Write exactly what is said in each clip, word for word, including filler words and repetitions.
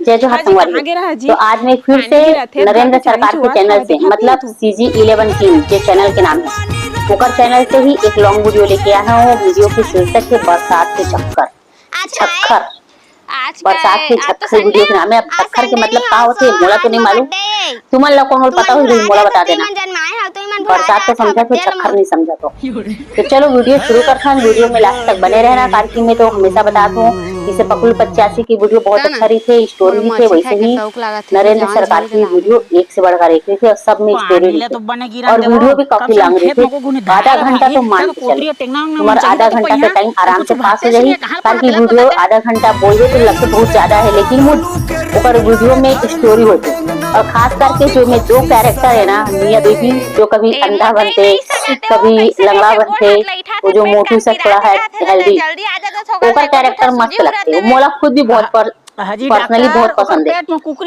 जय जोहार संगवारी हो। तो आज मैं फिर से नरेंद्र सरकार के चैनल से, मतलब सीजी इलेवन टीम जे चैनल के नाम है, ओकर चैनल से ही एक लॉन्ग वीडियो लेके आया हूँ। वीडियो की शीर्षक है बरसात के छक्खर। छक्खर। बरसात के छक्खर वीडियो के नाम है। अब छक्खर के मतलब का होथे, मोला तो नहीं मालूम। तुमन ला कोनो पता हो, मोला बता देना। बरसात को समझा तो, छक्खर नहीं समझा तो। तो चलो वीडियो शुरू करथन। वीडियो में लास्ट तक बने रहना, काबर कि मैं तो हमेशा बतात हूँ, जैसे पकुल पचासी की वीडियो बहुत अच्छा रहिथे, स्टोरी रहिथे, वैसे ही नरेंद्र सरकार की वीडियो एक से बढ़कर एक रहिथे और सब में स्टोरी रहिथे। और वीडियो भी काफी लॉन्ग रहिथे, आधा घंटा तो मान के चलो, तुम्हारा आधा घंटा के टाइम आराम से पास हो जाही, काबर कि वीडियो आधा घंटा बोलबे तो लगथे बहुत ज्यादा है, लेकिन वो ओकर वीडियो में एक स्टोरी होथे। और खास करके जो में दो कैरेक्टर है ना, मियाँ बीबी, जो कभी अंधा बनथे, कभी लंगड़ा बनथे, वो जो मोटू सा थोड़ा है हेल्दी, ओकर कैरेक्टर मस्त लगथे। मोला खुद भी बहुत पर-, पर्सनली बहुत पसंद है।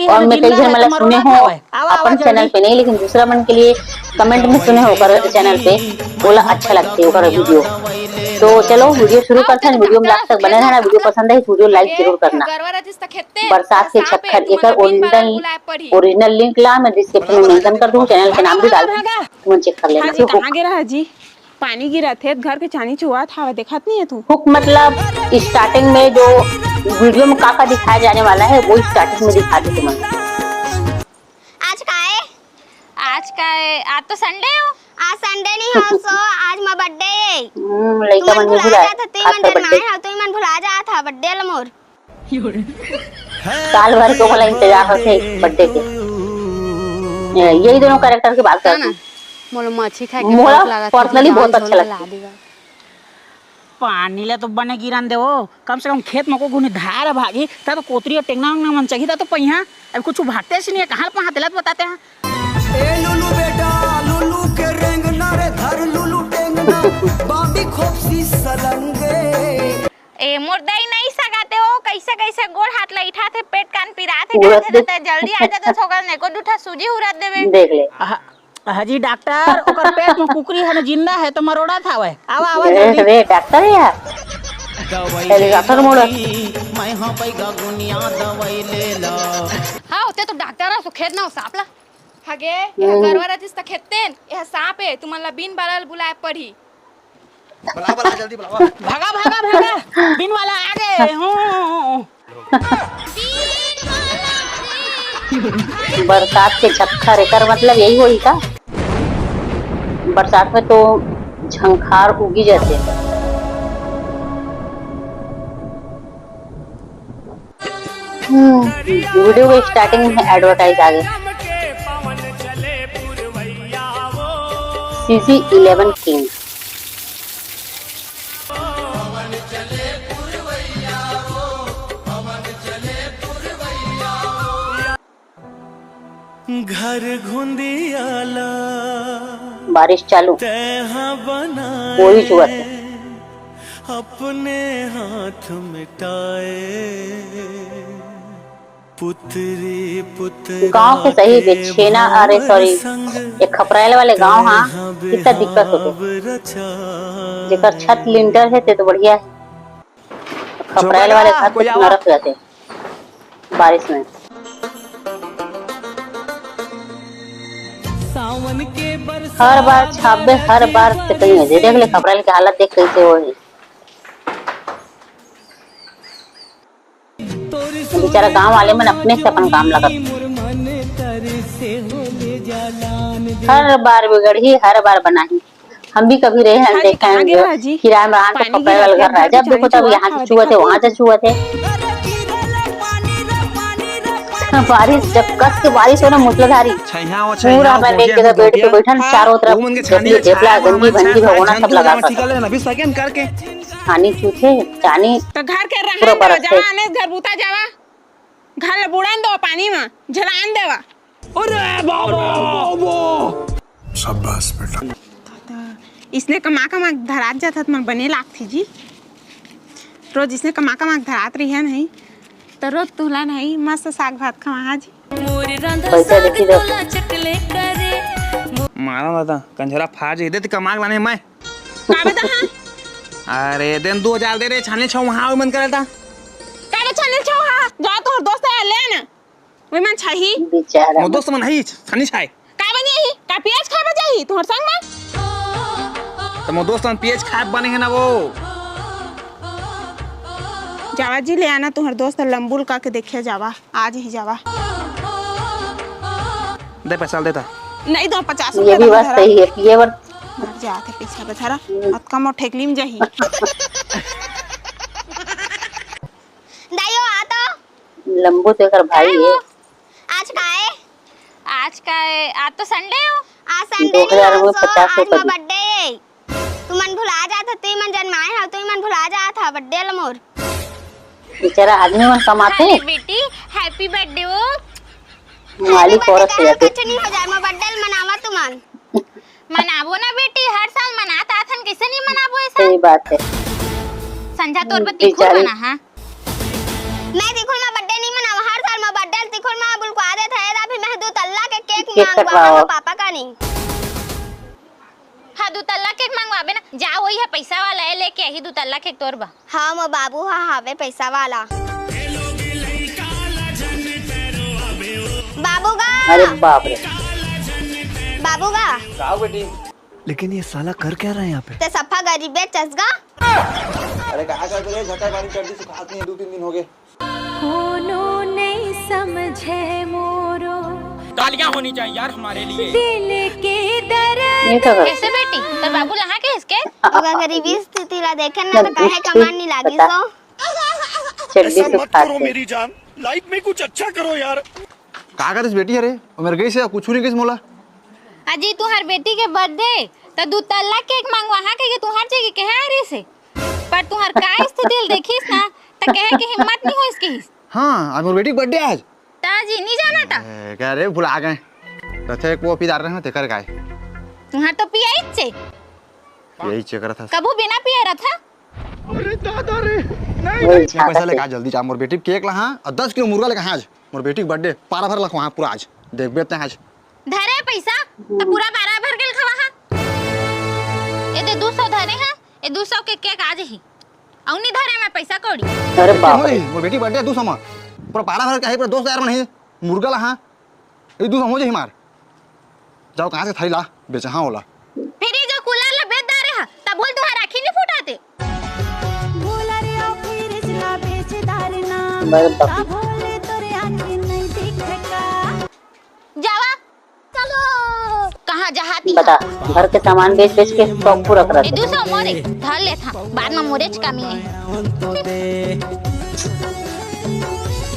और मैं कई झन मन ला सुने हो, अपन चैनल पे नहीं, लेकिन दूसरा मन के लिए कमेंट में सुने हो ओकर चैनल पे, बोला अच्छा लगथे ओकर वीडियो। तो चलो वीडियो शुरू करथन। वीडियो में लास्ट तक बने रहना। वीडियो पसंद है, वीडियो लाइक जरूर करना। बरसात के छक्खर, एकर ओरिजिनल, ओरिजिनल लिंक ला मैं डिस्क्रिप्शन में मेंशन कर दूँ, चैनल के नाम भी डाल दूँ, तुमन चेक कर लेना। हाँ जी, ठीक हो? कहाँ गिरा है जी? पानी गिरत हे, घर के चानी चुआत हावय, देखत नहीं है तू? हुक मतलब स्टार्टिंग में जो वीडियो में का का दिखाया जाने वाला है, वो स्टार्टिंग में दिखा दे तुमन। आज का है? आज का है? आज तो संडे हो। आज संडे नहीं हो, सो आज मैं बर्थडे है। हम्म, लइका मन भुला जात, तुमन बर्थडे। तुमन भुला जात हा बर्थडे ल मोर। साल भर के ओला इंतजार होथे बर्थडे के। ये, यही दोनों कैरेक्टर की बात करती हूँ। मोला मच्छी खाए के मोला शौक लागत हे, पर्सनली बहुत अच्छा लगता है। पानी ला तो बने गिरन देवो, कम से कम खेत में को घुनी धार भागी, ता तो कोतरी और टेंगना उंगना मन चाहिए, ता तो पहिया अब कुछ भागते से नहीं है, कहाँ पहाँ तेला तो बताते हैं। ए लुलु बेटा, लुलु के रेंगना रे, धर लुलु टेंगना, बांबी खोपसी सलंगे। ए, मोर दई नहीं सगाते हो, कैसे कैसे गोड़ हाथ लइठाथे, पेट कान पिराथे, उड़त काथे दे। त जल्दी आ जाते, सोगल ने को दूठा सूजी उड़त देवे। देख ले। अह, अह जी डॉक्टर, ओकर पेट में कुकरी है ना, जिंदा है तो मरोड़ा था वह। आवा, आवा ए, जल्दी। रे डॉक्टर है यार। दवाई तेरे ले डॉक्टर लो मोड़ा। जी, मैं हाँ पैगा गुनिया दवाई ले लो। हाँ, होते तो डॉक्टर है, सो खेत ना हो सांप ला। हगे, हम्म। यह गरवा रहतिस त खेतेन, यह सांप है, तुमन ला बिन बाला ल बुलाए पड़ी। बुलावा, बुलावा, जल्दी बुलावा। भागा, भागा, भागा। बिन वाला आ गए। हूँ। बरसात के छक्खर, एकर मतलब यही होही का? बरसात में तो झंखार उगी जाथे। हम्म, वीडियो के स्टार्टिंग में एडवर्टाइज आ गई। CG eleven king. घर घुंदियाला बारिश चालू। तैहा बनाए वही चुआ थे। अपने हाथ मिटाए। पुतरी पुतरा गांव के सही के छेना, अरे सॉरी, संग ये खपराइल वाले गांव, हाँ, कितना दिक्कत होते। जेकर छत लिंटर है ते तो बढ़िया है, खपराइल वाले घर कुछ नरक जाते बारिश में। हर बार छापबे, हर बार से कहीं हो जाए। देख ले खपराइल के हालत, देख कैसे हो है। बेचारा गांव वाले मन अपने से अपन काम लगत। हर बार बिगड़ही, हर बार बनाही। हम भी कभी रहे हैं, देखे हैं, किराए में रहन तो खपराइल वाले घर रहे। जब देखो तब यहाँ से छुआ थे, वहां से छुआ थे। बारिश, जब कस के बारिश हो ना, मूसलाधारी, पूरा मैं एक जगह बेड पे बैठन, चारों तरफ ढेपला, गंदी भंगी भगोना सब लगा। छानी चूथे, छानी तो घर के पूरा रहन, बरस जावा, आने घर बूता जावा, घर ल बुड़न दो पानी में, झलान देवा। अरे बाबा, बाबा। शाबाश बेटा। इसने कमा कमा धरात जात हत मन बने लागथे जी। रोज इसने कमा कमा धरात रही है नहीं, तो रोज तुला नहीं मस्त साग भात खवा जी। पैसा देखी दो। मारा दादा, कंझरा फाड़ जे दे, कमा लाने मैं। का बता हाँ? अरे, देन दो हजार दे रे, छाने छो वहाँ मन करता। का बता छाने छो हाँ? जा तोर दोस्त है, ले ना। ओई मन छाही। बेचारा। मोर दोस्त मन ही छानी छाय। का बनी ही? का पियाज खाय बर जाही तुंहर संग मा? त मोर दोस्त मन पियाज खाय बने हे ना वो। जावा जी, ले आना तुंहर दोस्त लंबू ल का के देखे जावा, आज ही जावा। दे पैसा दे ता। नहीं दो, पचास ये रुपया भी बात धरा। सही है, पिए बर। मर जात हे पैसा बधारा, अतका मोर ठेकली में जाही। दाई हो, आ तो। लंबू तो एकर भाई हे। आज का हे? आज का हे? आज तो Sunday हो। आज Sunday दो हजार नहीं हो, में पचास आज रुपया मोर दी। Birthday हे। तुमन भुला जात हो, तुमन जन्माए हो, तुमन भुला जात हो birthday ल मोर। बेचारा आदमी मन कमाथे। अरे बेटी, happy birthday हो। मालिक औरत से जाते। कुछ नहीं हो जाए, मोर birthday ल मनावा तुमन। मनाबो ना बेटी, हर साल मनात आथन, कइसे नहीं मनाबो ऐसा? सही बात हे। संझा तोर बर तिखुल बेचारी। बना, हाँ। मैं तिखुल मा birthday नहीं मनावा, हर साल मैं birthday तिखुल मा बुलवा देत हे, अभी मैं दू तल्ला के cake cake मंगवा कटवाओ। हाँ, पापा का नहीं। हाँ, दू तल्ला cake मंगवाबे ना, जा वही हे पैसा वाला हे, लेके आही दू तल्ला cake तोर बर। हाँ, मोर बाबू हा हावे पैसा वाला। बाबू गा। अरे बाप रे। बाबू गा। का बेटी? लेकिन ये साला कर क्या रहा है यहाँ पे? ते सफा गरीबे चस गा। अरे कहाँ कर रे, झटा पानी चड्डी सुखात नहीं है, दो तीन दिन हो गए। कोनो नहीं समझे मोरो। गालियाँ होनी चाहिए यार हमारे लिए। दिल के दर्द। ये क्या कर? कैसे बेटी? तोर बाबू लहा के इसके? ओकर गरीबी स्थिति ला देखे ना, तो काहे कमान नहीं लागिस हो। चड्डी ऐसा मत करो मेरी जान, life में कुछ अच्छा करो यार। का करिस बेटी? अरे, ओ मेर गइस हे, कुछु नहीं कहिस मोला। अजी, तुंहर बेटी के birthday, त दू तल्ला cake मंगवाहा कहिके तुंहर जगह कहे आ रहिस हे। पर तुंहर का स्थिति ल देखिस ना, त कहे के हिम्मत नहीं होइस कहिस। हाँ, आज मोर बेटी के birthday आज। त जी, नहीं जाना त? ए, का रे, भुला गए। रथे एक वो पी डार रहे हैं, तेकर गाय। तुंहर तो पियाइच हे। यही चेक रहा था। कभू बिना पिए रथा? अरे दादा रे, नहीं, वही नहीं। पैसा लेके आ जल्दी जा, मोर बेटी के cake लहा, अउ दस किलो मुर्गा लेके आ आज। मोर बेटी के birthday, पारा भर लखवा पूरा आज। देखबे ते आज। धरे पैसा, त पूरा पारा भर के लखवा हा। ए दे दू सौ धरे हा, ए दू सौ के cake आ जही। अउ नहीं धरे मैं पैसा कौड़ी। अरे बाप रे। मोर बेटी birthday दू सौ मा। पूरा पारा भर के हे, पूरा दोस्त यार मन हे। मुर्गा लहा। ए, दूध हो जाही मार। जाओ, कहाँ से थारी ला, बेचा हाँ ओला। फिर ये जो cooler ला बेच डारे हा, तब बोल तुहार आँखी नहीं फूटाते। Cooler या fridge ला बेच डारे ना, बड़े बाप। तब बोले तोरे आँखी नहीं दिखे का। जावा, चलो। कहाँ जहाती बता, हा? घर के सामान बेच बेच के शौक पूरा करत ए, हे। दू सौ मोरे, धर ले था, बाद में मोरेच कमी है।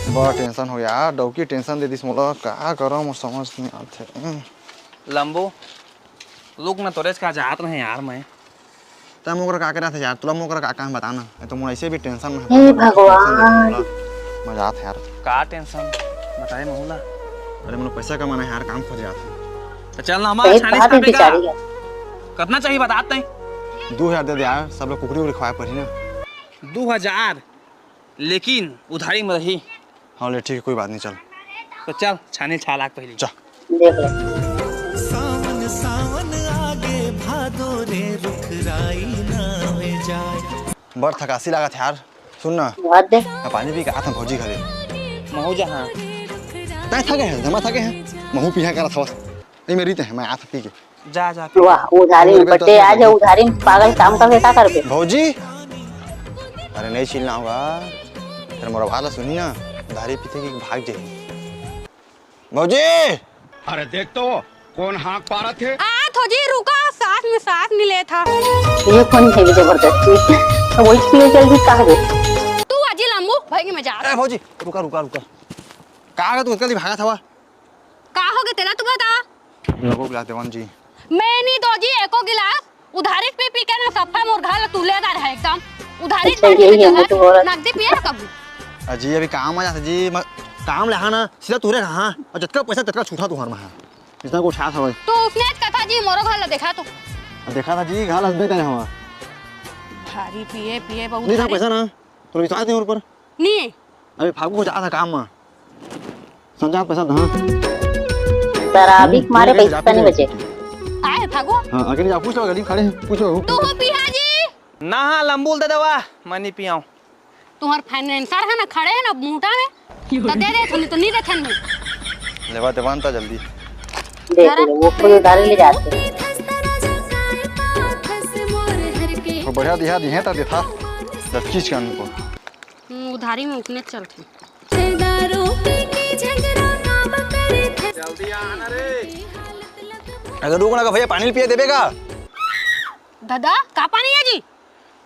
बड़ा tension हो यार, डौकी tension दे दिस मोला, का करम, मोर समझ नहीं आत हे। लंबू, रुक ना, तोरेच का जात रहे यार मैं। तब मोकरा का करत हे यार, तोला मोकरा का काम बता ना, ये तो मोर ऐसे भी tension में हे। हे भगवान। Tension दे दिस मोला, मजा आत हे यार। का tension? बताए महूला। अरे, मोला पैसा कमाना हे यार, काम खोज जात हे। तो चल ना, हमारा सही छानी बात है, छापे का। बेचारी है। कितना चाहिए बता तैं? दू हजार दे दे यार, सब लोग कुकरी उकरी खवाए पड़ी ना। दू हजार? लेकिन उधारी में रही। हाँ, ले ठीक है, कोई बात नहीं, चल। तो चल, छानी छा लाग पहले। चल। देख ले। सावन, सावन आगे भादो रे, रुखराई ना हो जाए। बड़ थकासी लागत हे यार, सुन ना। बहुत दे। मैं पानी पी के आत हूँ भौजी घरे। महू जहाँ। तैं थके है, जमा थके है। महू पीहा करत हवस। ए, मेरी ते है, मैं आत पी के। जा, जा, पी। वाह, उधारी में बर्थडे आज है, उधारी में पागल काम करके का करबे? भौजी, अरे नहीं चिल्लाऊंगा, फिर मोर आवाज ला सुनही ना, उधारी पीथे कि भाग जाही। भौजी! अरे देख तो, कौन हाँक पारत हे? आ, थोजी रुका, सांस में सांस नहीं लेत हा। ये कौन है जबरदस्ती? तो वही इसलिए जल्दी कहा दे। तू अजी लम्बू, भाई की मजाक। ए भौजी, रुका, रुका, रुका। का गा तू इतना भागत हवा? का हो गे तेला तू बता। मेरे को गिलास देवन जी। मैं नहीं दो जी एको गिलास। उधारी पी पी के ना सफा मोर घर ला तुले दार है एकदम। उधारी अच्छा, पी पी यही के है, घर मुझे बोला। नगदी पिए ना कभी। अजी अभी काम आ जाता जी, म-, काम ले हा ना, सीधा तुरे रहा, हाँ। और जतका पैसा ततका छूटा तुहार में है। इतना को उठा था भाई। तो उसने आज कथा जी मोरो घर ला देखा तो। देखा था जी, घर ला देख रहे हमारा। भारी पिए पिए बहुत नहीं था भारी। पैसा ना, तो विश्वास नहीं ऊपर। नहीं। अबे फागू को जात हे काम में। संजा पैसा हाँ। शराबी के मारे पैसा नहीं बचे। आए फागू। हाँ, अगर जा पूछ लो, गली में खड़े हैं, पूछ लो। तू हो पिया जी? ना हाँ, लंबू ल दे देवा, मैं नहीं पियाऊँ। तुम्हार financer है ना, खड़े है ना, मुंहटा में। तो दे दे, थोड़ी तो नहीं रखन में। लेवा देवा न त जल्दी। देख ले, वो खुद उधारी ले जाथे। तो बढ़िया दिहा दिहे त देथा। दस चीज के हमको। हम्म, उधारी में उतने चलथे। जल्दी आ ना रे। अगर रुक ना का भैया, पानी पिए देबे का? दादा, का पानी है जी?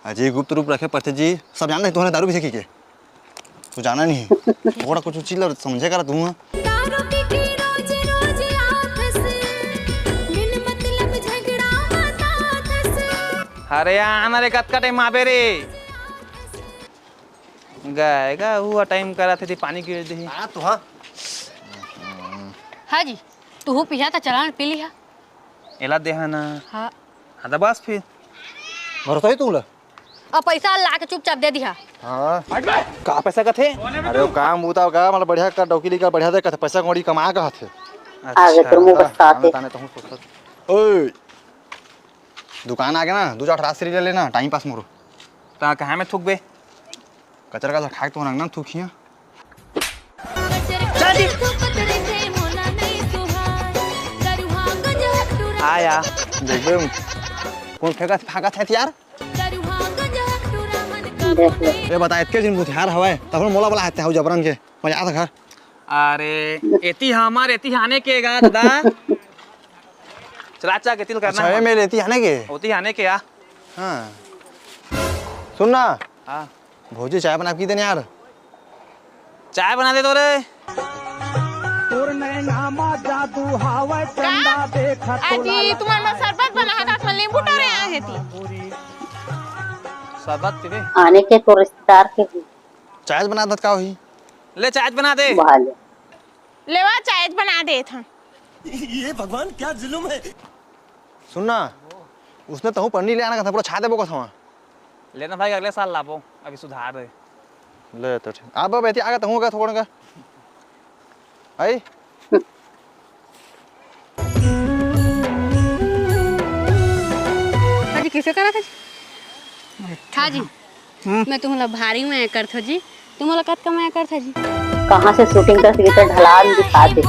अजी, गुप्त रूप रखे पड़थे जी, सब जानथे तुम्हारे दारू पीछे की के। तू जाना नहीं। थोड़ा कुछ चीज ला समझे करा तू, हाँ? दारू पी के रोज रोज आफस, बिन मतलब झगड़ा मत आफस। अरे आना रे, कतका टाइम आबे रे? गए गा, हुआ टाइम करा थे, पानी गिर दे। आ, तू हाँ। हाँ जी, तू पिया त चला न, पी लिहा। एला देहा ना। हाँ। हाँ, त बस फिर। भरोसा ही तू ला। अब पैसा ला के चुपचाप दे दिहा। हाँ। का पैसा कथे? अरे, वो काम बूता का, मतलब, बढ़िया कर, डौकी लेकर बढ़िया दे, कथे पैसा कौड़ी कमा कहथे। आगे अच्छा, तोर मुंह हाँ, बस साथे। ताने, ताने, तहूँ सोचत। ओए, दुकान आगे ना, दू चार राशि ले लेना, टाइम पास मोरो। ता कहाँ में थूकबे? कचर का खा के तो रंगना थूकिया। आया। देखबे, कौन फेंकत, फेंकत है यार? देख ले। ये बता, इतके दिन बुधियार हवय, तब मोला बुला हते हव जबरन के, मैं जात घर। अरे, एती हमर, एती आने के गा, दादा। चला, चला, के तिल करना अच्छा, है। ये मेरे एती आने के? ओती आने के, आ। हाँ। सुन ना। हाँ। भौजी, चाय बना के दे ना यार। चाय बना दे तो रे। तोर नैना मा जादू हावय, का? चंदा देखा तोला अजी, तुम्हारे में शरबत बना है, तो उसमें नींबू डाले आए हैं ती। शरबत पीबे? आने के तो रिश्तेदार के भी। चाय बना दत का होही? ले, चाय बना दे। वाह ले। लेवा, चाय बना दे था। ये भगवान, क्या जुल्म है। सुन ना, उसने तहूँ पन्नी ले आना कथा, पूरा छा देबो कथा। लेना भाई, अगले साल लाबो, अभी सुधार दे। ले तो ठीक। अब, अब एती आगे तहूँ का थोड़ा का। आई? हाँ जी, किसे करा था जी? हाँ जी, हम्म। मैं तुम्हाला भारी मया करथो जी। तुम मोला कतका मया करथा जी? कहाँ से shooting कर सके, तो ढलान दिखा दे।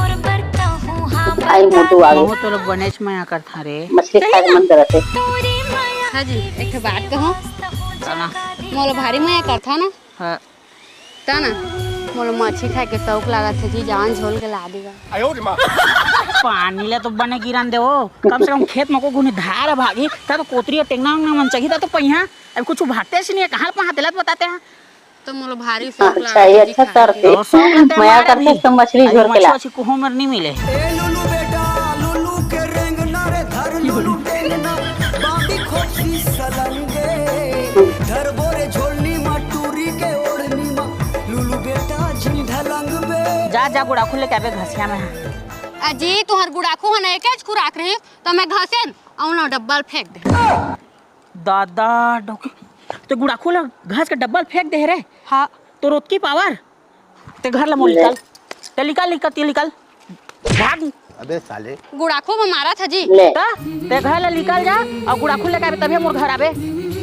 आई मोटू आ गए। महू तोला बनेच मया करथा रे। मछली खाए के मन करत हे। हाँ जी, एक ठो बात कहूँ। हाँ। मोला भारी मया करथा ना? हाँ। ता ना, मोला मछली खाए के शौक लागत हे जी, जान झोल के ला देगा। पानी ला तो बने गिरन दे वो। कम से कम खेत में को गुनी धार भागी, ता तो कोतरी और टेंगना उंगना मन चाहिए, ता तो पहिया। अब कुछ भागते से नहीं है, कहाँ पहाँ तेला तो बताते हैं। तो मोला भारी शौक अच्छा, लागत ये हे जी अच्छा खाए करते। के। और शौक लगता है मया हमारा करते भी। तो मछली अभी झोर के ला। मछुआ छी कुहो मर नहीं मिले। ए लुलु बेटा, लुलु के रेंगना रे, धर लुलु टेंगना, बांधी खोपसी सलंगे, धर बोरे झोलनी मा टूरी के ओढ़नी मा, लुलु बेटा झिन ढलंग बे। जा, जा, गुड़ाखू लेके आबे घसिया में। अजी, तुहर गुड़ाखू हन एकेच खुराक रही, तो मैं घसेन अउ ना डब्बा ल फेंक दे। दादा, डोकी। ते गुड़ाखू ला घास के डब्बा ल फेंक दे रे। हाँ। तो रोतकी पावर। ते घर ला मोर ले। निकाल। ते निकाल, निकाल, ते निकाल। भाग। अबे साले। गुड़ाखू में मारा था जी। ले। ता, ते घर ला निकाल जा, अउ गुड़ाखू लेके आबे, तभे मोर घर आबे।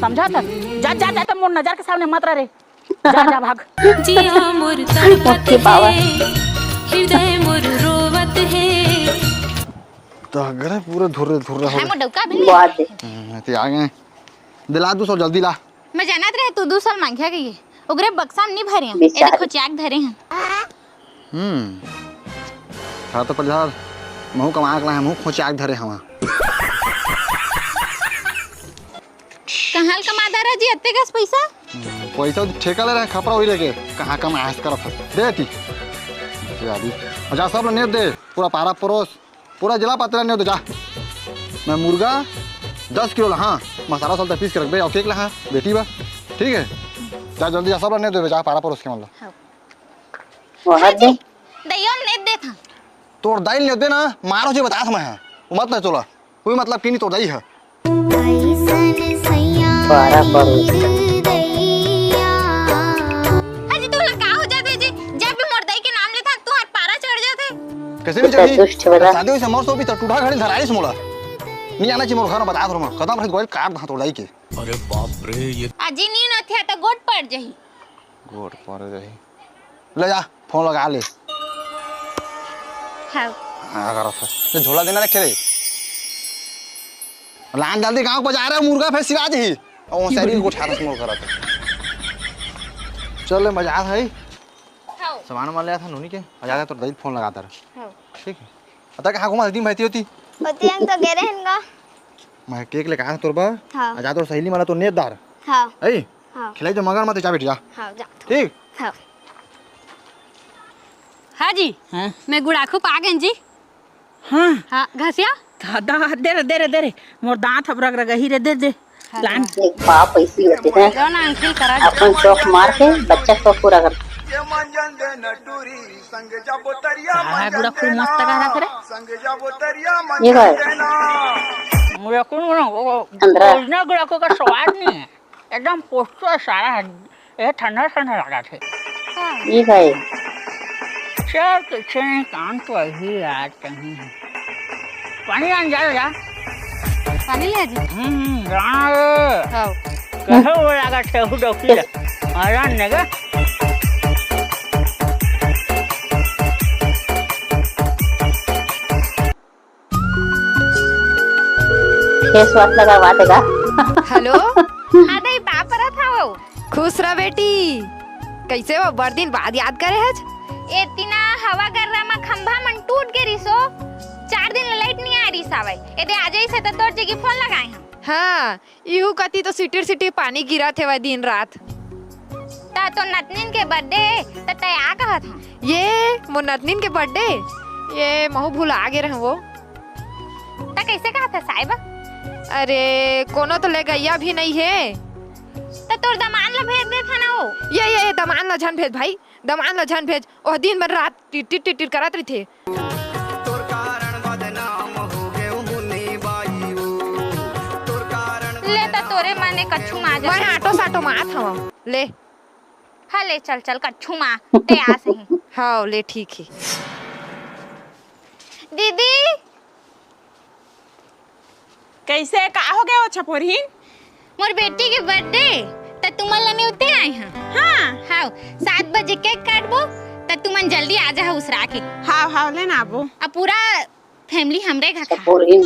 समझा था? जा, जा, जा, ते मोर नजर के सामने मत रह रे। जा, जा, भाग। जिया मोर तड़पत ओके, बाबा। हे, हृदय मोर रोवत हे। तो अगर पूरा धुर्रे धुर्रा हो है गया। मोर डौका भी नहीं। बहुत दे। हम्म, ते आ गए। दिला दू सौ जल्दी ला। मैं जानत रहे तू दू सौ मांगिया गई है। ओकरे बक्सा में नहीं भरे हैं। बेचारे। एदे खोचिया के धरे हैं। हम्म। खा तो पलिहार, महू कमा के लाए, महू खोचिया के धरे हवा। कहाँ ले कमा दारा जी अत्ते कस पैसा? हम्म, पैसा तो ठेका ले रहे, खपरा वही लेके। कहाँ कमा ऐस करत है। दे ती। दे अभी। और जा सब लोग नेत दे, पूरा पारा परोस। पूरा जिला पातरा नहीं होता, जा। मैं मुर्गा दस किलो ला, हाँ, मसाला उसाला पीस के रखबे, और केक ला, हाँ, बेटी बा, ठीक है? जा जल्दी जा, सब ला नहीं देबे, जा, पारा परोस के मन ला। हाँ। वहाँ हाँ जी, दे। दइयो ने दे था। तोर दाई नहीं दे ना, मारो जी बता था मैं, हाँ। वो मत ना चला, कोई मतलब की नहीं तोर दाई है। ऐसन सैया पारा परोस। रे दैया। हाँ जी, तुमला का हो जाथे जी? जब भी मोर दाई के नाम लेथा, तुहार पारा चढ़ जाथे। कैसे नहीं बेटा चढ़ी? दुष्ट वाला। शादी हुई से मोर से भी तो टूढ़ा घड़ी धराइस मोला। नहीं आना चाहिए मोर घर में, बता दो मोर। कदम रही गोल काट दहा तोर दाई के। अरे बाप रे, ये अजी नी नथिया तो गोट पड़ जाही। गोट पड़ जाही। ले जा, फोन लगा ले। हाँ। हाँ, करत हे। ये झोला देना रखे रे। लान जल्दी गाँव बजार हे, मुर्गा फेर सिरा जही। ओ, सैरी को ठारस मोर करत हे। चल, ले, बजार हे। हाँ। सामान वामान ले आथन नोनी के, आ जाता तोर दाई फोन लगाता रहे। हाँ। ठीक हे। अता कहाँ घुमा दिन भाई होती? होती हम तो गे रहेन गा। मैं केक लेके आया तोर बर। हाँ। आ जा तोर सहेली मन ला तो नेत डार। हाँ। ए? हाँ। खिलाई तो मगर मत जा बेटी जा। हाँ, जा। ठीक? हाँ। हाँ जी। हाँ? मैं गुड़ाखू पा गेन जी। हाँ। हाँ, घसिया? दा, दा, दे रे, दे रे, दे रे। मोर दांत ह रगरगही रे, दे, दे। हाँ, लान। एक बाप ऐसी होती है। लो ना, अंकिल, करा दे। अपन चौक मार के बच्चा शौक पूरा कर। हाँ, गुड़ाखू मस्त कहा रे। ये काय? गुड़ाखू, अंदरा। ओरिजिनल गुड़ाखू का स्वाद नहीं है। एकदम पोस्टर सारा है, ये ठंडा ठंडा लगा थे। ये भाई। चल, कुछ नहीं, काम तो अभी आज कहीं है। पानी आन जाओ यार। पानी ले जी। हम्म, जाना है। हाँ। कहो वो लगा थे, वो डॉक्टर। आराम ने गा। फेस वॉश लगावा देगा। हेलो। हाँ दाई, पाँव परत हवं। खुश रह बेटी। कैसे हो, बड़ दिन बाद याद करे हच? ए तिना हवा गर्रा म खंभा मन टूट गे रिसो। चार दिन ले लाइट नहीं आ रिस आवय। ए दे आ जाइस त तोर जगी फोन लगाए हम। हाँ, इहू कती तो सिटिर सिटिर पानी गिरत हेवय दिन रात। त तोर नतनिन के बर्थडे हे, त तैं आ कहत हस? ये मोर नतनिन के बर्थडे? ये महू भुला गे रहंव वो। त कइसे कहत हस साहेब? अरे, कोनो तो लेगइया भी नइ हे। त तोर दमांद ल भेज देथन वो। ये, ये, ये दमांद ल झन भेज भाई, दमांद ल झन भेज। ओह दिन भर रात टिटिर टिटिर करत रहिथे। तोर कारण बदनाम हो गेंव मुन्नी बाई ओ। तोर कारण ले त तोरे मने कछु मा जा। मैं ऑटो साटो मा आत हवं। ले। हाँ, ले चल, चल, कछु मा। तैं आ सही। हाँ, ले ठीक हे। दीदी। कइसे, का हो गे ओ छपोरहिन? मोर बेटी के बर्थडे, त तुमन ला नेवते आए हंव। हाँ। हाव, सात बजे केक काटबो, त तुमन जल्दी आ जाहा उसरा के। हाव, हाव, ले ना आबो। अब पूरा फैमिली हमरे घर खाही। छपोरहिन।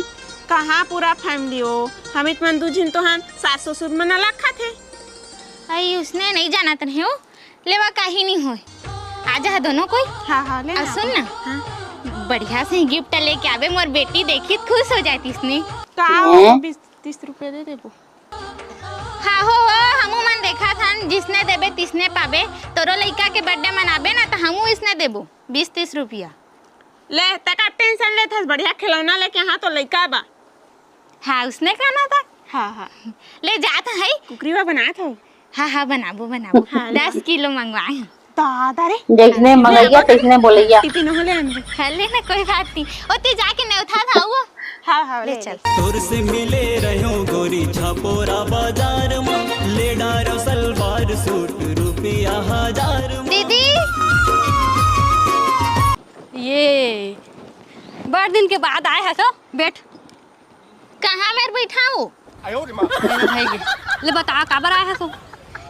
कहाँ पूरा फैमिली ओ? हम तुमन दू झिन तो हन, सास ससुर मन अलग खाथे। अई, उसने नइ जानत रहेंव। लेवा, काही नइ होय। आ जाहा दोनों कोई। हाँ, हाँ, ले अउ ना। सुन ना। हाँ। बढ़िया से गिफ्ट लेके आबे, मोर बेटी देखही त खुश हो जातिस ने। का ओ, हैं? बीस तीस रुपया दे देबो। हाँ हो, हो, हमू मन देखत हन, जिसने देबे तिसने पाबे। तोरो लइका के बर्थडे मनाबे ना, त हमू इसने देबो, बीस तीस रुपया। ले, त का टेंशन लेत हस, बढ़िया खिलौना लेके, हाँ, तो लइका बा। हाँ, उसने कहना था। हाँ, हाँ। ले जात हई। कुकरी वा बनात हव? हाँ, हाँ, बनाबो, बनाबो। हाँ, ले। दस किलो मंगवाए हंव। दादा रे। जइसने मंगइया, तइसने बोलइया। इतने होले आनबो। हाँ, ले ना, कोई बात नहीं। ओती जाके नेवथा था वो। हाँ, हाँ, ले ले, चल। ले। तोर से मिले रह्यो गोरी छपोरा बाजार में, ले डारो सलवार सूट रुपया हजार में। दीदी। ये बड़ दिन के बाद आए हस तो बैठ। कहाँ मेर बैठाहूँ? ले ना भाई गे। ले बता, काबर आए हस तो?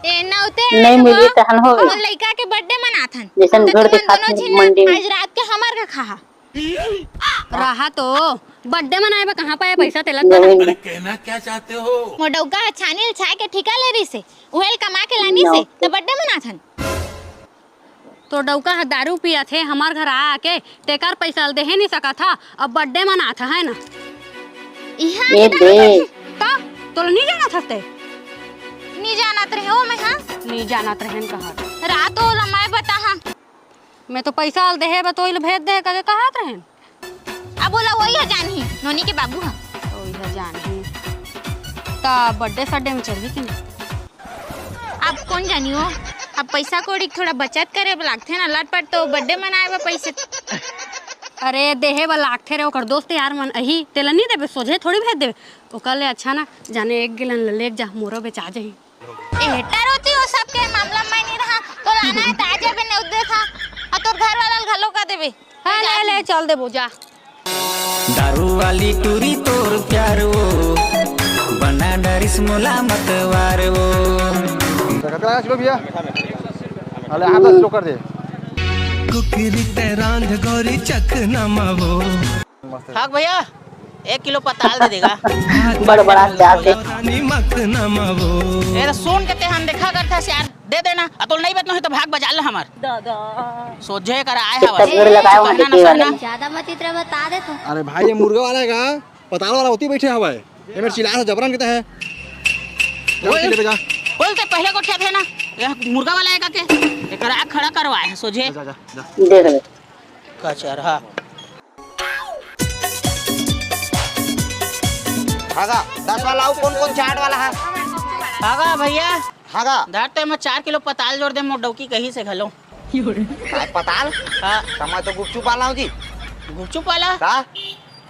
ए, नौते नहीं आए मिली हवं। तहन हो गई। हमर लइका के बर्थडे मनाथन। जइसन त घर तुमन दिखात दोनों झिन मंडी में। आज रात के हमर घर खाहा। रहा तो, बर्थडे मनाए बर कहाँ पाए पैसा तेला तो? जमीन में। कहना क्या चाहते हो? मोर डउका ह छानी ल छाए के ठीका ले रिसे, उहेल कमा के लानिसे, नौते। त बर्थडे मनाथन। तोर डउका ह दारू पियत हे, हमर घर आ आके तेकर पइसा ल देहे नइ सकत ह, अब बर्थडे मनात ह, है ना? इहाँ ए के दे। दारू त तोला नइ जानत हस ते? नइ जानत रहे हो मैं, हाँ? नइ जानत रहेन कहत। रात ओला मैं बताहा। मैं तो पइसा ल देहे बर तो ओला भेज दे कहिके कहत रहेन। अब ओला ओही ह जानही, नोनी के बाबू ह। ओही ह जानही। त बर्थडे सड्डे में चलही कि नहीं? अब कोन जानी हो, अब पइसा कौड़ी के थोड़ा बचत करे बर लागथे ना, लटपट तो बर्थडे मनाए बर पइसे। अरे, देहे बर लागथे रे, ओकर दोस्त यार मन अही, तेला नइ देबे, सोझे थोड़ी भेज देबे। ओकर ले अच्छा ना, जाने एक गिलन ल लेग जा, मोरो बेचा जाही। ए, डरोती हो सबके मामला में नइ रहा, तो लाना है त आ जाबे, नेवत देथा, अउ तोर घर वाला ल घलो कह देबे। हाँ, ले, ले, चल देबो, जा। दारू वाली टूरी तोर प्यार वो, बना डरिस मोला मतवार वो। तो कतका लगा किलो भैया? अरे, आप दस किलो कर दे। कुकरी ते रांध गोरी चखना मावो। भाग भैया, एक किलो पताल दे देगा। बड़बड़ा जाते। रानी मखना मावो। ए, तो सुन के ते हम देखा करता यार, दे देना। अतुल नहीं बेचना है तो भाग बजा ला हमार। दादा। सोझे कर आए हवा। कितना भीड़ लगाए वहाँ कहना ना देखिए वाले। सहना। ज्यादा मत इतना बता दे तू। अरे भाई, ये मुर्गा वाला है का? पताल वाला होती बैठे हवा है। ये मेरे चिल्ला से जबरन कितना है? जाओ, बोल। ले जा। बोल, ते पहले को क्या थे ना? ये मुर्गा वाला है का के? एक आग खड़ा करवाए है सोझे। जा, जा, जा। देख ले। कचर, हाँ। भागा, दस वाला आऊ, कौन कौन चाट वाला है? भागा भैया। भागा। धर तो एमा चार किलो पताल जोर दे, मोर डौकी कही से घलो। काय पताल? हाँ। त मैं तो गुपचुप वाला हूँ जी। गुपचुप वाला? का?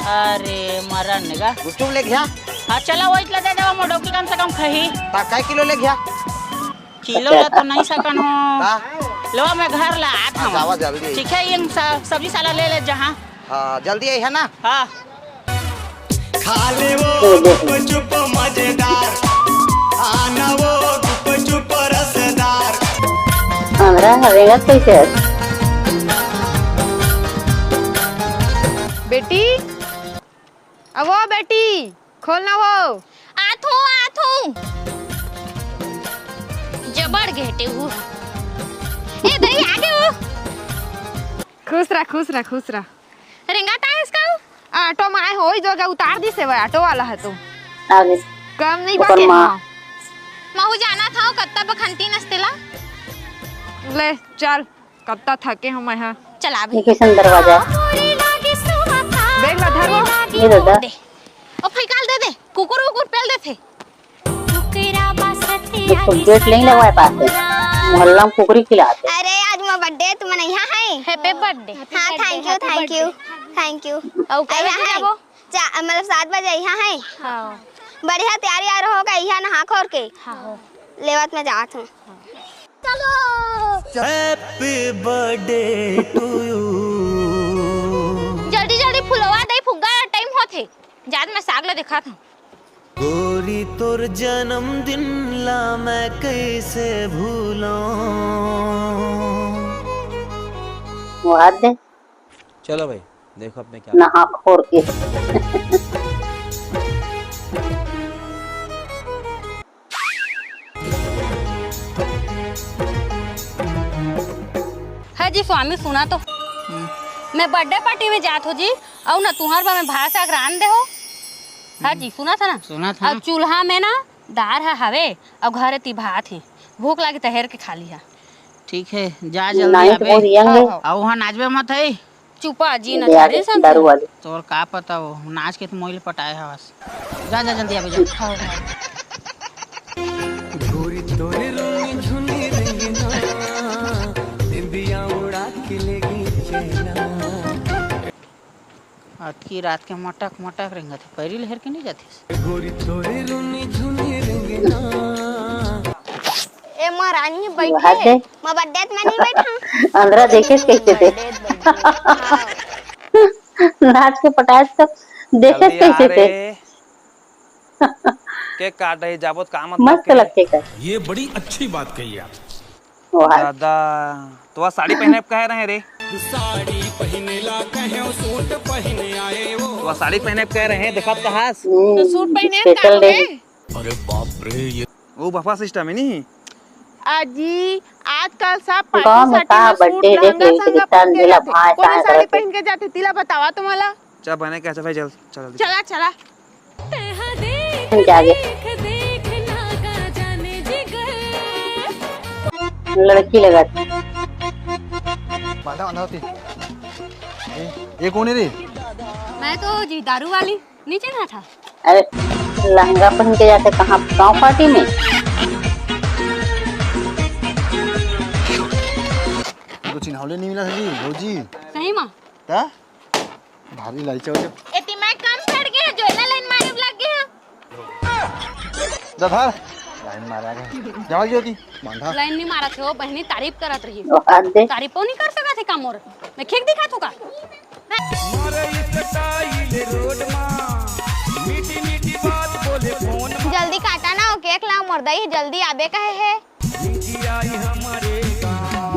अरे मरन ने गा। गुपचुप ले गया। हाँ, चला, वही ला दे देवा, मोर डौकी कम से कम खही। ता काय किलो ले गया? किलो ला तो नहीं सकन हो। का? लो, मैं घर ला आत हाँ, हूँ। जावा जल्दी। ठीक है, ये स-, सब्जी साला ले ले जहाँ। हाँ, जल्दी आई है ना? हाँ। खा ले वो गुपचुप मजेदार, आना वो गुपचुप रसदार। हमरा हवेगा कैसे? बेटी, अवो बेटी, खोल ना वो। आत हूँ, आत हूँ। जबड़ घेटे हूँ। ए दही, आगे हूँ। खुश रह, खुश रह, खुश रह। रेंगात आए इसका? ऑटो में आए हो, जो गा उतार दी से वो ऑटो वाला है तो। आगे। कम नहीं ऊपर बाटे माँ। ना। महू जाना था, कत्ता बखंती नस्तेला। ले, चल, कत्ता थके हो मैं, हाँ। चला ये भाई। कैसन दरवाजा है? बैग ला धर वो। ये दादा। दे। ओ फैकाल दे दे, कुकुर उकुर पेल देथे। ये तो गेट नहीं लगवाए पाते। मोहल्ला में कुकरी खिलाते। अरे, आज मोर बर्थडे, तुमन यहाँ है? Happy birthday। हाँ, thank you, thank you, thank you। अउ कै बजे जाबो? चा-, मतलब सात बजे यहाँ है। हाँ। बढ़िया तैयार यार हो गई है, नहा खोर के। हाँ, हो। लेवत में जात हूँ। Happy birthday to you। जल्दी जल्दी फुलवा दे, फुग्गा टाइम होथे। जात मैं साग ला दिखात हूँ। गोरी तोर जन्मदिन ला मैं कैसे भूलूं। वो हाथ दे। चलो भाई, देखो अब मैं क्या नहा खोर के। हाँ जी स्वामी, सुना तो। हम्म। मैं बर्थडे पार्टी में जात हो जी, अउ ना तुहर बर मैं भात साग रांध दे हो। हाँ जी, सुना था ना? सुना था। अउ चूल्हा में ना दार हा हवे, अउ घरे ती भात हे। भूख लागी त हेर के खा लिहा। ठीक है, जा जल्दी नाइट आबे। बोरियंग हाँ, हाँ। अउ वहाँ नाचबे मत है। चुपा जी, न ले आ झाड़ी गए समझे। दारू वाले। तोर का पता वो नाच के तो मोइल पटाए हवस। जा, जा, जल्दी आबे, जा। गोरी तोरे रूनी झुनी रंगना, निंदिया उड़ा के ले गई चैना। अतकी रात के मटक मटक रेंगत हे, पैरी ल हेर के नहीं जातिस। गोरी तोरे रूनी झुनी रंगना। ए महारानी बैठे, वहाँ से मैं बड्डे में नहीं बैठा। अंदरा देखे कैसे थे। नाच के पटाए तो देखे जल्दी आ कैसे थे। रे। केक काट रही, जाबो त काम मत मस्त करके। लगते कर। ये बड़ी अच्छी बात कही आप। वाह। दादा, तो आज साड़ी पहने कह रहे हैं रे। साड़ी पहने ला कहे, सूट पहने आए वो। तो आज साड़ी पहने कह रहे हैं, देखा तो हास। हम्म, तो सूट पहने special का day। होगे? अरे बाप रे, ये वो बफा सिस्टम है नहीं। अजी, आजकल सब पार्टी गाँव में साटी का में सूट बर्थडे देख लहंगा लेगी, सहंगा किसान पहन के जिला जाथे। भाई कोनो साड़ी पहन के जाथे, तिला बतावा तुम्हाला। चल बने क्या, चल भाई, चल, चल जल्दी। चला, चला। जागे। लड़की लगा थी। बांधा, बांधा होती। ये, ये कौन है रे? मैं तो जी दारू वाली। नीचे ना था। अरे, लहंगा पहन के जाते कहाँ, गाँव पार्टी में? तो चिन्हौले नहीं मिला था जी, भौजी। सही माँ। का? भारी लालचा हो गया। एती मैं कम पड़ गया, जो इतना लाइन मारे लग गया। दधर। लाइन मारा गया। जाओ ज्योति, बांधा। लाइन नहीं मारा थे, वो बहनी तारीफ करत रही। ओ, हद दे। तारीफ नहीं कर सका थे का मोर? मैं खेक दिखा तू का? जल्दी काटा ना, वो केक ला, मोर दई जल्दी आबे कहे है।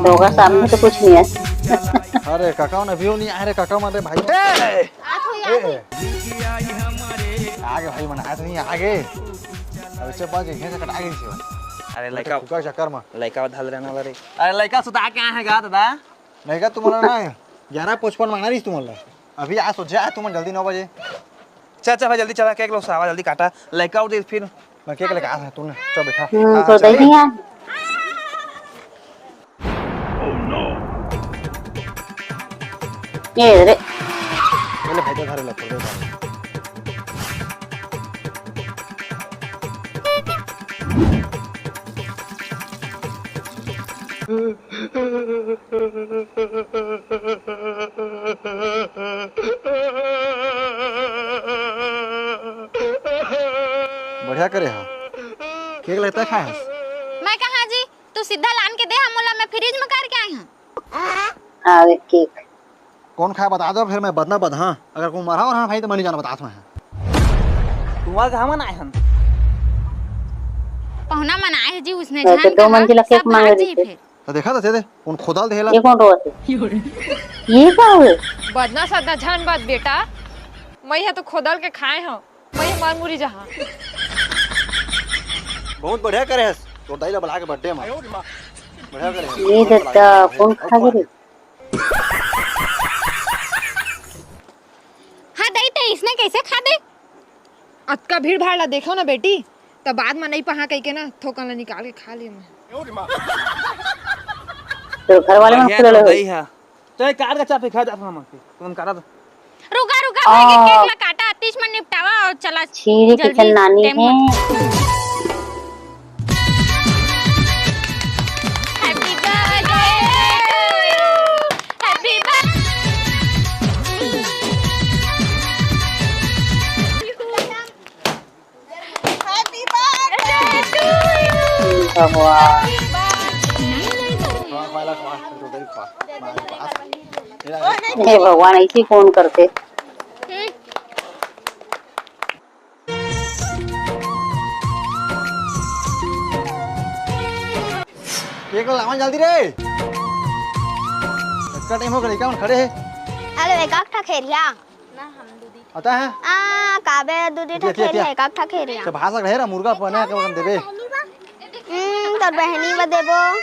धोखा सामने तो कुछ नहीं है। अरे काका मन अभी नहीं आए रे, काका मन रे भाई। ए! आत हो ए, यार। ए। आगे भाई मन आए तो नहीं आगे। अब इससे बात एक से कटा गई थी। अरे लइका, फुका चक्कर में। लइका धल रहना वाला रे। अरे लइका सुता के आए हैं गा दादा? नहीं का तुम्हारा ना ग्यारह पचपन मांगना रही तुम्हारा। अभी आ सोचे आए तुम जल्दी नौ बजे। चल चल भाई जल्दी चला, केक लो सावा जल्दी काटा। लइका उठ फिर। मैं केक लेके आ रहा हूँ, तूने चल बैठा। हम्म, हाँ, तो चल। दही है। ये रे। पहले भाई का घर लग पड़ गया। बढ़िया करे हा। केक लेता खाए हस? मैं कहा जी, तू सीधा लान के दे हा मोला, मैं फ्रिज में करके आई हूँ। अरे केक। कौन खाए बता दो, फिर मैं बदना बद, हाँ। अगर कोई मरा हो रहा भाई तो मैं नहीं जाना, बता मैं। तुम्हारा कहाँ मन आए हन? पहुना मन आए जी, उसने तो जान दो कहा, मंजिला केक सब मांगे बाहर जी थे। फिर। तो देखा तो दे दे, उन खोदल देला। ये कौन रोवत है? ये का है? बदना सदना झन बद बेटा, मैं तो खोदल के खाए हूँ, मैं मर मुरी जहाँ। बहुत बढ़िया करे हस, तोर दाई ला बुला के बर्थडे में। बढ़िया करे हस। ये दत्ता, कौन खा गे रे? हाँ दाई, ते इसने कैसे खा दे? अतका भीड़ भाड़ ला देखो ना बेटी, त बाद में नहीं पहा कह के ना थोकन ला निकाल के खा लियो मैं। तो घर वाले मन बढ़िया खुले तो रहो। गई है। तो एक कार का चाबी खा जाता ना मत, तुम करा दो। रुका रुका भाई, के केक ला काटा, तीस मिनट निपटावा और चला। छीरी की जल्दी, चन्नानी टाइम है। मत। Happy birthday to you। Happy birthday। Happy birthday to you। भगवान। हे भगवान, ऐसी कौन करते? केक लावा जल्दी रे। इतना टाइम हो गया, क्या खड़े हैं? अरे, एक आध ठा खेरिया। आता है? आ, काबे दूधी ठा खेरिया, एक आध ठा खेरिया। तो भाषा रहे रा, मुर्गा पने के बन देबे। हम्म, तोर बहनी ब देबो।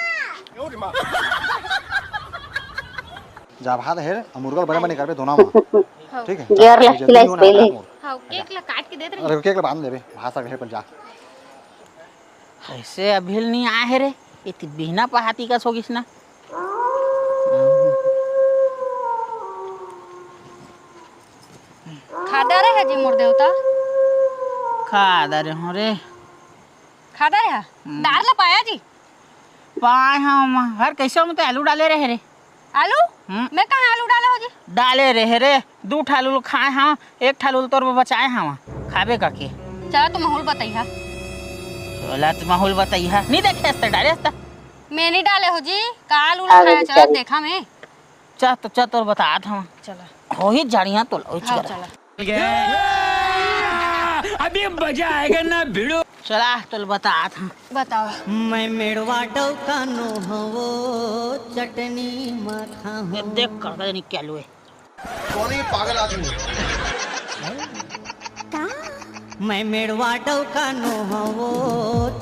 जा भात हेर, आ मुर्गा बने बने करबे दोना में। ठीक है? गियर लग खिलाइस पहले। हाँ, केक ला काट के देत रही। अरे केक ला बांध लेबे, भाषा रहे पर जा। ऐसे अभिल नहीं आए हे रे, इतनी बिहना पहाती का सोगिस ना। खादा रहे जी मोर देवता। खादा रहे हो रे। खादा रहे? हम्म। दार ला पाया जी? पाए हम हर कैसे में तो आलू डाले रहे रे। आलू? हम्म। मैं कहाँ आलू डाले हो जी? डाले रहे रे, दू ठा आलू खाए हम, एक ठा आलू तोर बर बचाए हम, खाबे करके। चला तो माहौल बताइहा। चला तो माहौल बताइहा। नहीं देखे हस्ते डाले हस्ता। मैं नहीं डाले हो जी, का आलू खाया, चला देखा मैं। चल तो चल तोर बतात हम। चला। हो ही जानिया तो लो हाँ, चला। अभी मजा आएगा ना भिड़ो। चला तोल बतात हम। बताओ। मैं मेड़वा डौका नो हवो चटनी माखा हूँ। देख कर नहीं क्या लुए। कौन है ये पागल आदमी? मैं मेड़वा डौका नो हवो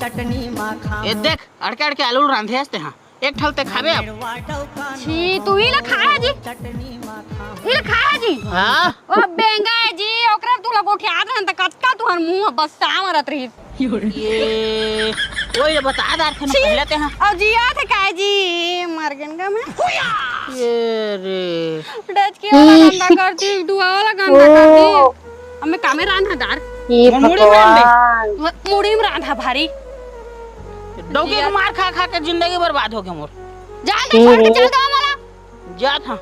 चटनी माखा हूँ। देख अड़के अड़के आलू रांधे हस्ते हाँ। एक ठल ते खाबे अब। छी, तू ही ला खाया जी। ही ला खाया जी। हाँ? ओ बेंगा है जी, ओकरा तू ला गोठियात रहन त कतका तुहर मुंह बस्सा मरत रही। ये, ओए बता दार थे छी, पहले ते हाँ। अब जिया थे काय जी, मर गन गा मैं। ये रे। डच के वाला गंदा कर दी, दुआ वाला गंदा कर दी। अब मैं कामे रांधा दार। हे मुड़ी में रांधे। भगवान। मुड़ी में रांधा भारी। डौकी के मार खा खा के जिंदगी बर्बाद हो गया मोर। जा तो छोड़ के चल दो हमारा। जा था।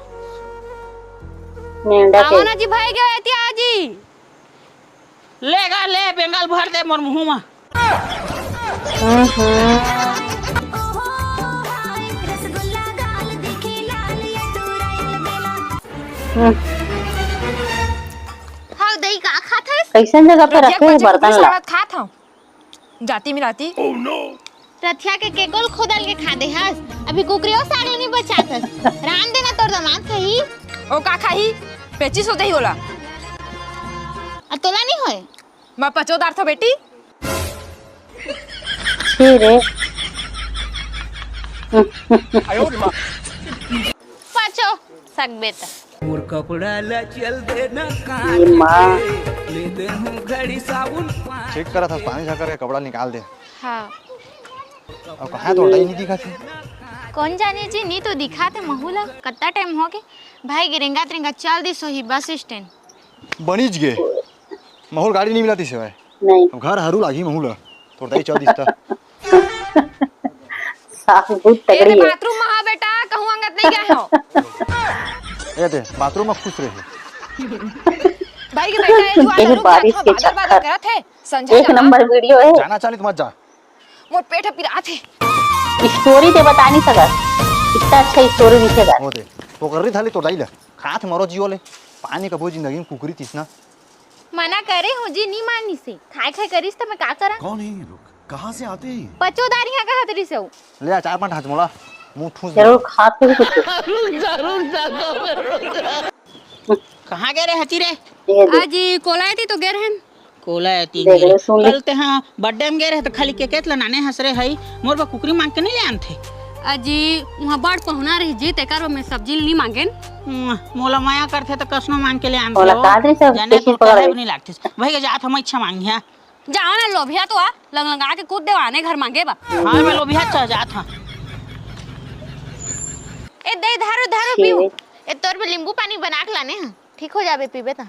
मेंढा के। आवाना जी भाई गए थे आज ही। ले गा ले बेंगल भर दे मोर मुंह में। हम्म, हम्म। हम्म। हाँ, दही का खात हस? कैसन जगह पे रखे हैं बर्तन ला? खात हूँ। जाती मिलाती। रथिया के केकोल खोदल के खा दे हस। अभी कुकरियो साग ल नहीं बचात हस। रांध देना, तोर दामाद खाही। ओ का खाही? पेचिस हो जाही ओला। अ तोला नहीं होय? मैं पचो दार थो बेटी। छी रे। पचो सकबे त। मोर कपड़ा ला चल देना ये माँ। ले दे हूँ घड़ी साबुन पानी। चेक करा था, पानी झाकर के कपड़ा निकाल दे। हाँ। अब कहाँ है तोर दाई, नहीं दिखा थे? कौन जाने जी, नहीं तो दिखा थे महू ला। कत्ता टाइम हो गए भाई गे, रेंगात रेंगात चल दिस होही बस स्टैंड। बनिज गे, महू ल गाड़ी नहीं मिलातिस हे। नहीं। अब घर हरू लागी महू ल, तोर दाई चल दिस त। सास बहुत ए तगड़ी है। बाथरूम में हा बेटा, कहूँ अंगत नहीं गए हो। ए दे, बाथरूम में खुश रहे। भाई के बेटा, ये जुआ एक दारू बारिश पियात के हा, बादर बादर चक्कर। करत हे, संझा एक जाना। नंबर वीडियो है। जाना चाहनी तो मत जा। मोर पेट ह पिरात हे। स्टोरी ते बता नहीं सकत, इतना अच्छा स्टोरी लिखेगा। वो दे, वो कर रही थाली तो दाई ले। खात मरो जियो ले, पानी कभू जिंदगी में कुकरी तीसना। मना करे हो जी, नी मानिस हे। खाए खाए करिस त मैं का करा? कौन है ये लोग? कहाँ से आते हैं ये? पचोदार यहाँ कहत रहिस हे। ले आ चार पाँच हाथ मोला, मुंह ठूस जरूर दे। खात होही कुछ। कहाँ गए रे हची रे? ये दे। आज कोलायती तो गए रहन। कोलायती देख गए ले, रे। सुन ले। कल ते हाँ बर्थडे में गए रहे तो खाली केक ला नाने हंस रे हई, मोर बर कुकरी मांग के नहीं ले आनथे। अजी, वहाँ बड़ पहुना रही जी, तेकर बर मैं सब्जी नहीं मांगेन। हम्म, मोला माया करथे तो कसनो मांग के ले आनथे ओला वो। का दे सब जाने पेचिस तू पकड़ काहे ले। भी नहीं लागथे। भाई के जात हम इच्छा मांगी है। जाओ ना लोभिया तो आ, लंग लंगा के कूद देवा आने घर मांगे बा। हाँ, मैं लोभिया चल जात हाँ। ए दे धारू धारू पीऊ। ए तोर बर नींबू पानी बना के लाने हैं, ठीक हो जाबे पीबे ता।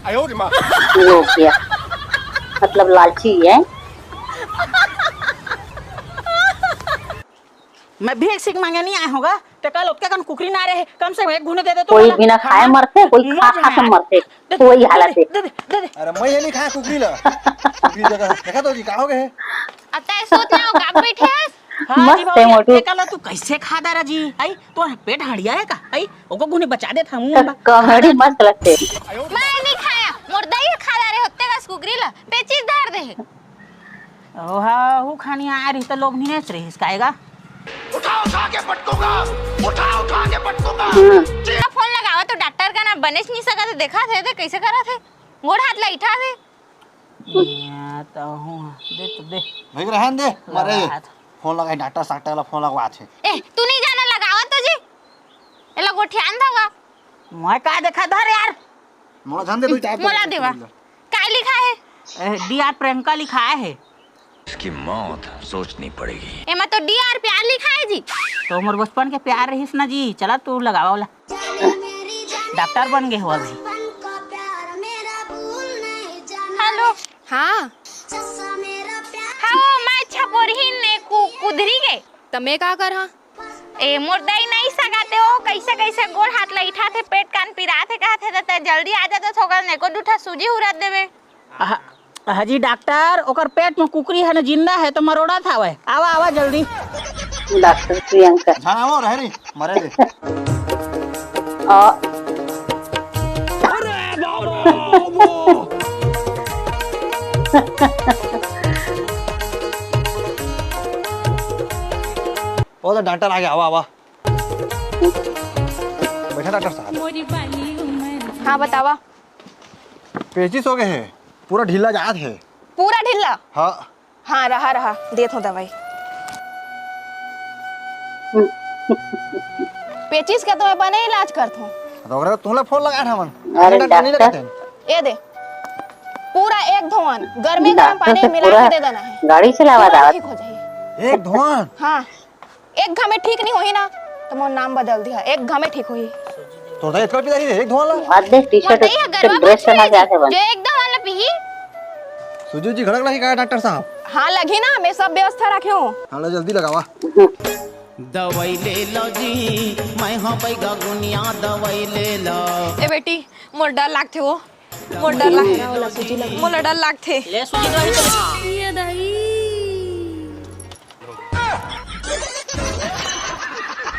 ये हो गया, मतलब लालची है। मैं भीख सीख मांगे नहीं आए होगा, ते कल ओतके कन कुकरी ना रहे, कम से कम एक घुने दे दे तो कोई बोला। बिना खाए हाँ? मरथे, कोई खा खा के मरथे। दे दे, वही दे हालत दे, है। दे दे, दे दे। अरे मैं ये नहीं खाया कुकरी ला। कुकरी जगह देखा तो जी का हो गए? अब तय सोच ना हो का बैठे हस? हाँ मस्त जी है बाबू, मोटू। ते कल तू कैसे खा दारा जी? आई तो पेट हड़िया है का? आई ओको गुने बचा देत हमू तो हम। कॉमेडी मस्त लगथे। मैं नहीं खाया, मोर दई खा ला रे होते का कुकरी ला, पेचिस धर दे। ओहा, हु खानी आ रही तो लोग निनेच रही इसका आएगा। उठा उठा के पटकूंगा, उठा उठा के पटकूंगा। हम्म। फोन लगावा तो डॉक्टर का ना बनेच नहीं सका तो देखा थे, थे कैसे करा थे, गोड़ हाथ ला इठा थे। या तो हूँ, दे तो दे। भाई रहन दे, मारे। रहा था। फोन लगाए, डॉक्टर साक्टर ला फोन लगवा थे। ए, तू नहीं जाना लगावा तो जी। एला गोठियान धावा। मैं का देखा धर यार। मोला जान दे, तू चाय मोला पी ले। देवा। काय लिखा है? ए, डियर प्रियंका लिखा है। इसकी मौत सोचनी पड़ेगी। एमा तो डियर प्यार लिखा है जी। तो मोर बचपन के प्यार रहिस ना जी। चला तू लगावा वाला। डॉक्टर बन गए हो अभी। हेलो। हाँ। हाँ, वो मैं छपोरहीन ने कु-, कुधरी गए। त मैं का कर हाँ? ए, मोर दई नहीं सगाते हो, कैसे कैसे गोड़ हाथ ला इठाथे, पेट कान पिराथे, कहथे, त, त जल्दी आ जाते, थोकन एको दू ठा सूजी हुरत देवे। अह, अह जी डॉक्टर, ओकर पेट में कुकरी है ना, जिंदा है तो मरोड़ा था वह। आवा, आवा जल्दी। डॉक्टर प्रियंका। हाँ, वो रह रही, मरे दे। आ। अरे बाबा, वो। ओ तो डॉक्टर आ गया, आवा, आवा। बैठा डॉक्टर साहब। हाँ, बतावा। पेचिस हो गए है, पूरा ढीला जात है। पूरा ढीला? हाँ। हाँ, रहा, रहा, देत हूँ दवाई। पेचिस का तो मैं बने इलाज करत हूँ। तो ओकरा तुमला फोन लगा था मन। अरे डॉक्टर नहीं डॉक्टर। लगते हैं। ए दे, पूरा एक धोवन गर्मे गरम डॉक्टर पानी से मिला पूरा के दे देना है। गाड़ी चलावा पूरा दावत। ठीक हो जाए। एक धोवन? हाँ। एक घमे ठीक नहीं होही ना, तो मोर नाम बदल दिया, एक घमे ठीक होही। तोर दाई इतना पिदारी रे, एक धोवन ला? बात देख, टी-शर्ट, मोर दाई ह गरवा ड्रेस पहना के आके बन। जो एक धोवन ला पीही। सुजू जी घड़क लगी का डॉक्टर साहब? हाँ, लगी ना, मैं सब व्यवस्था रखे हूँ। हाँ, लो जल्दी लगावा। दवाई ले लो जी, मैं हाँ पैगा गुनिया दवाई ले लो। ए बेटी, मोर डर लागथे वो, मोर डर लागथे, मोला डर लागथे। ले सूजी दवाई तो खा। ये दाई।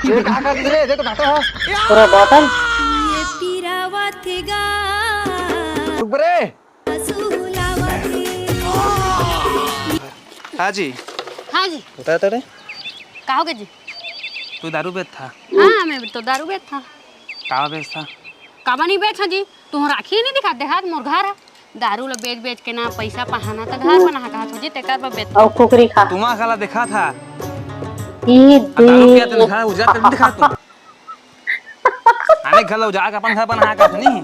ये का कर दे रे, दे तो घाटा है। पूरा बॉटल। ये पीरावा थे गा। रुक रे। हाँ जी। हाँ जी। बता तो रे। का होगे जी? तू दारू बेचथस? हाँ, मैं तो दारू बेचथस। का बेचथस? काबर नहीं बेचहूँ जी, तुँहर आँखी नहीं दिखात, देखात मोर घर है। दारू ला बेच बेच के ना पैसा पहाना त घर बनाहा कहाथों जी, तेकर बर बेचथस। अउ कुकरी खा। तुमा काला देखाथस? ई आ दारू के दे। आते दिखा, उजागर कर दिखा तू। आने घर ला उजागर के अपन घर बनाहा कहाथस नहीं?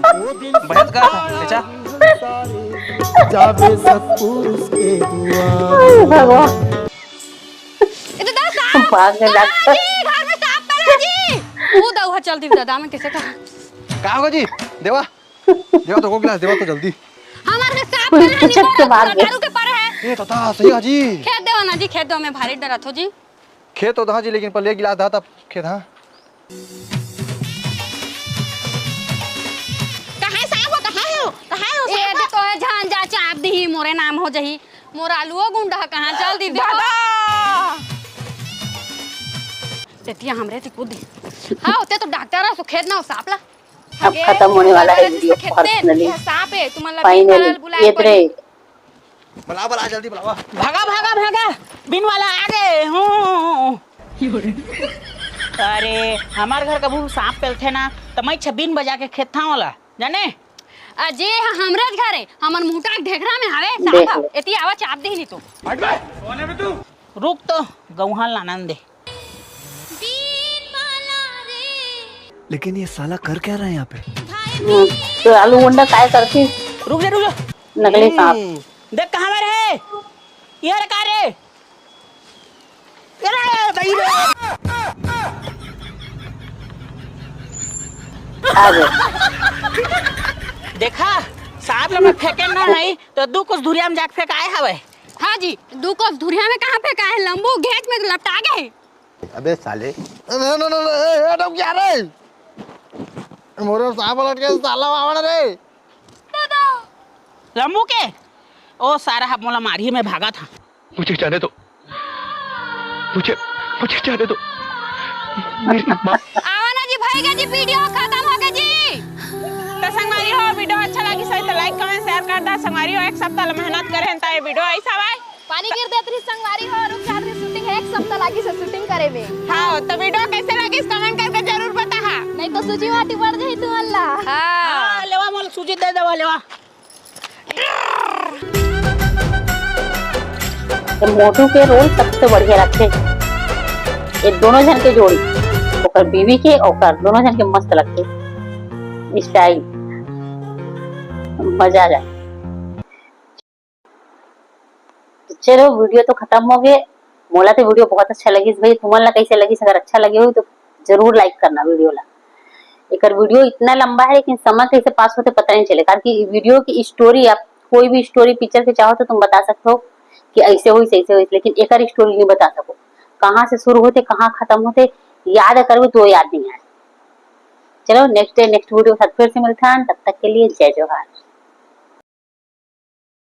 बहत का था, बेचा? जाबे सतपुरुष के दुआ। भगवान। ए दादा, सांप! भाग में दादा, दाग। जी, घर में सांप पड़ा जी। वो दऊ ह, चल दी दादा, मैं कैसे कहा? का होगा जी? देवा, देवा तो को गिलास, देवा तो जल्दी। हमारे के सांप कुछ पड़ा है, कुछ निको के रखो, भाग गए। दारू के पर है। ए दादा, सही है जी। खेत देवा ना जी, खेत देवा, मैं भारी डरत हो जी। खेत तो दहा जी, लेकिन पहले गिलास दहा तब खेत, हाँ। कहाँ सांप हो, कहाँ हो, कहाँ हो, ए, सांप हो? देखो, ए, जान जा, चाप दी, मोरे नाम हो जही, मोर आलूओ गुंडा कहाँ चल दी, देखो। दादा! तेतिया हमरे ती कूद दी। हाँ, होते तो डॉक्टर है, सो खेद ना हो सांप ला। अब अगे, खत्म होने वाला है दादा, वीडियो, जिससे खेदते हैं, personally। यह सांप है, तुम्हारा finally, बुलाए ये पड़ी। बुलावा, बुलावा, जल्दी बुलावा। भागा, भागा, भागा, बीन वाला आ गए। हूँ। अरे, हमार घर कभू सांप पेलथे ना, त मैं छब्बीन बजा के खेदथंव ओला, जाने? अजी, हमरे घर है, हमर मुहटा के ढेकरा में हवे, सांप देख हवे। ले। एती आवा, चाप दे नहीं तो। रुक तो, गौहान लानन दे। लेकिन ये साला कर क्या रहा है यहाँ पे? हम्म, तो आलू गुंडा काय करती? रुक जा, रुक जा। नकली सांप। हम्म, देख कहाँ में रहे? ये रखा रे। अरे, भाई रे। आ गए। देखा, सांप ला फेंके ना है, तो दू कोस धुरिया में जाके फेंकाए हवे। हाँ जी, दू कोस धुरिया में कहाँ फेंकाए? लंबू घेंच में लपटा गए। अबे साले। ना, ना, ना, ना, ए, ए, रुक जा रे। मोरे सांप लटके, साला बावड़ रे। लंबू के? ओ सारा हा मोला मारही, मैं भागत हंव। मुझे जाने दो, मुझे, मुझे जाने दो। मेरी माँ। आवा ना जी, भइगे जी, वीडियो खतम होगे जी। त संगवारी हो, वीडियो अच्छा लगिस होही त like, comment, share कर दा। संगवारी हो, एक सप्ताह ले मेहनत करे हन त ये वीडियो अइस हवय। पानी गिर देत रहिस संगवारी हो, रुक जात रहिस shooting, एक सप्ताह लागिस हे shooting करे में। हाँ, त वीडियो कइसे लगिस comment करके जरूर बताहा। नहीं तो सूजी माटी पड़ जाही तुमन ला। हाँ। हाँ, लेवा मोला सूजी दे देवा, लेवा। ये मोटू के रोल सबसे बढ़िया लगथे। ये दोनों झन के जोड़ी, ओकर बीवी के, ओकर दोनों झन के मस्त लगथे स्टाइल, मजा आ जाए। तो चलो, वीडियो तो खतम होगे। मोला तो वीडियो बहुत अच्छा लगिस भाई, तुमन ला कइसे लगिस? अगर अच्छा लगे होही तो जरूर like करना वीडियो ला। एकर वीडियो इतना लंबा है, लेकिन समय कइसे पास होथे पता नहीं चले, कारण कि वीडियो की स्टोरी, आप कोई भी स्टोरी पिक्चर के चाहो तो तुम बता सकते हो कि ऐसे होइस, ऐसे होइस, लेकिन एकर स्टोरी नहीं बता सको, कहाँ से शुरू होथे, कहाँ खतम होथे, याद करबे तो याद नहीं आए। चलो, नेक्स्ट डे नेक्स्ट वीडियो के साथ फिर से मिलथन, तब तक के लिए जय जोहार।